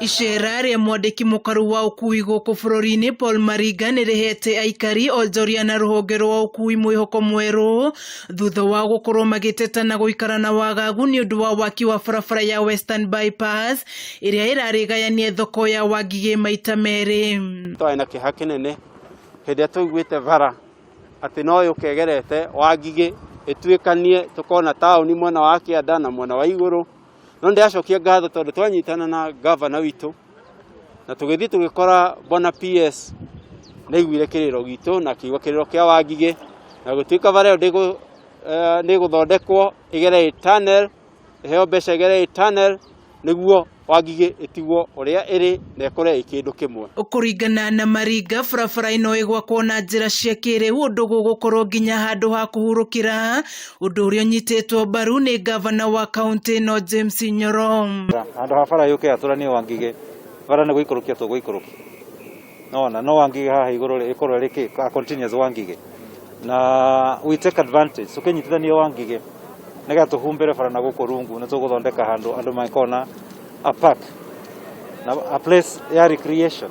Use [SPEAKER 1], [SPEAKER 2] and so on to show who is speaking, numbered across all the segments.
[SPEAKER 1] Icera rĩa mwandĩki mũkaru wa ũkui gũkũ bũrũri-inĩ Paul Mariga nĩ rĩhete aikari onjoria na rũhonge rwa ũkui mwĩhoko mwerũ thutha wa gũkorwo magĩteta na gũikara na wagagu nĩ ũndũ wa waki wa barabara ya Western Bypass ĩrĩa ĩrarĩgayania thoko ya Wangigĩ maita merĩ.
[SPEAKER 2] Twarĩ na kĩeha kĩnene hĩndĩ ĩrĩa twaiguĩte bara atĩ no yũke ĩgerete Wangigĩ ĩtuĩkanie tũkona taũni mwena wa kĩanda na mwena wa igũrũ. No ndĩracokia ngatho tondũ twanyitana na gavana witũ na tũgĩthiĩ tũgĩkora bwana PS nĩaiguire kĩrĩro gitũ na akĩigua kĩrĩro kĩa Wangigĩ na gũtuĩka bara ĩyo nĩgũthondekwo ĩgere ĩ tunnel, ĩheo mbeca ĩgere ĩ tunnel nĩguo Wangigĩ ĩtigwo ũrĩa ĩrĩ na ĩkũre ĩ kĩndũ kĩmwe.
[SPEAKER 1] Kũringana na Mariga, barabara ĩno ĩgwakwo na njĩra cia kĩrĩu ũndũ gũgũkorwo nginya handũ ha kũhurũkĩra, ũndũ ũrĩa ũnyitĩtwo mbaru nĩ ngavana wa kaũntĩ ĩno James Nyoro.
[SPEAKER 3] Handũ ha bara yũke yatũranie Wangigĩ, bara nĩ gũikũrũkia tũgũikũrũkia. Nona no Wangigĩ haha igũrũ rĩ ĩkorwo ĩrĩ kĩ a continuous Wangigĩ. Na we take advantage tũkĩnyitithania Wangigĩ nĩgetha tũhumbĩre bara na gũkũ rungu nĩ tũgũthondeka handũ andũ mangĩkona a park na a place ya recreation.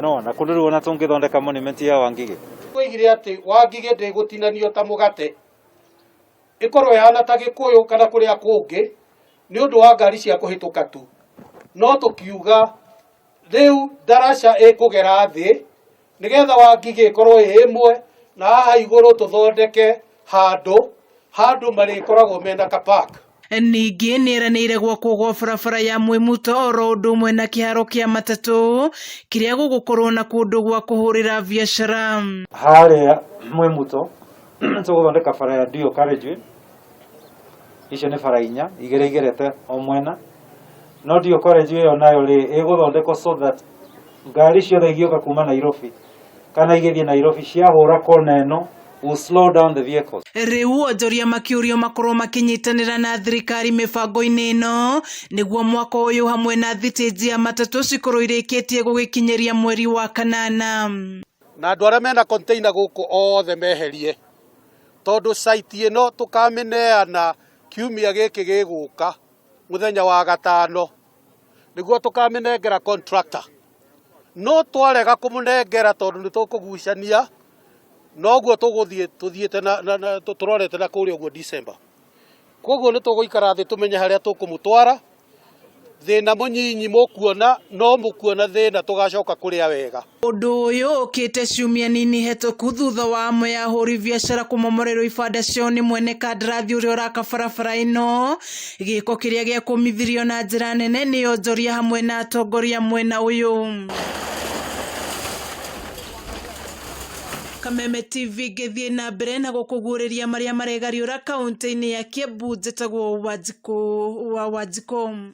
[SPEAKER 3] Nona kũndũ rĩu ona tũngĩthondeka monument ya Wangigĩ.
[SPEAKER 4] Twoigire atĩ Wangigĩ ndĩgũtinanio ta mũgate, ĩkorwo ĩhana ta Gĩkũyũ kana kũrĩa kũngĩ nĩ ũndũ wa ngari cia kũhĩtũka tu. No tũkiuga rĩu ndaraca ĩkũgera thĩ nĩgetha Wangigĩ ĩkorwo ĩ ĩmwe na haha igũrũ tũthondeke handũ handũ marĩkoragwo mena ka park.
[SPEAKER 1] Ningĩ nĩeranĩire gwakwo gwa barabara ya Mwĩmuto oro ũndũ ũmwe na kĩharo kĩa matatũ kĩrĩa gũgũkorwo na kũndũ gwa kũhũrĩra biacara.
[SPEAKER 3] Harĩa Mwĩmuto tũgũthondeka bara ya dual carriageway, icio nĩ bara inya igĩrĩ igerete o mwena, no dual carriageway ĩyo nayo rĩ ĩgũthondekwo so that ngari ciothe igĩũka kuma Nairobi kana igĩthiĩ Nairobi ciahũra kona ĩno will slow down the vehicles.
[SPEAKER 1] Rĩu onjoria makĩũrio makorwo makĩnyitanĩra na thirikari mĩbango-inĩ ĩno nĩguo mwaka ũyũ hamwe na thitĩnji ya matatũ cikorwo irĩkĩtie gũgĩkinyĩria mweri wa kanana.
[SPEAKER 4] Na andũ arĩa mena container gũkũ othe meherie tondũ site ĩno tũkamĩneana kiumia gĩkĩ gĩgũka mũthenya wa gatano nĩguo tũkamĩnengera contractor. No twarega kũmũnengera tondũ nĩ tũkũgucania noguo tũgũthiĩ tũthiĩte na tũrorete na kũrĩa ũguo December. Koguo nĩ tũgũikara thĩ tũmenye harĩa tũkũmũtwara. Thĩna mũnyinyi mũkuona no mũkuona thĩna tũgacoka kũrĩa wega.
[SPEAKER 1] Ũndũ ũyũ ũkĩte ciumia nini hetũku thutha wa amwe a ahũri biacara kũmomorerwo ibanda ciao nĩ mwene kandarathi ũrĩa ũraka barabara ĩno, gĩko kĩrĩa gĩakũmithirio na njĩra nene nĩ onjoria hamwe na atongoria mwena ũyũ. Kameme TV ngĩthiĩ na mbere na gũkũguũrĩria marĩa maregariũra kaũntĩ-inĩ ya Kiambu, njĩtagwo Wanjikũ wa Wanjikũ.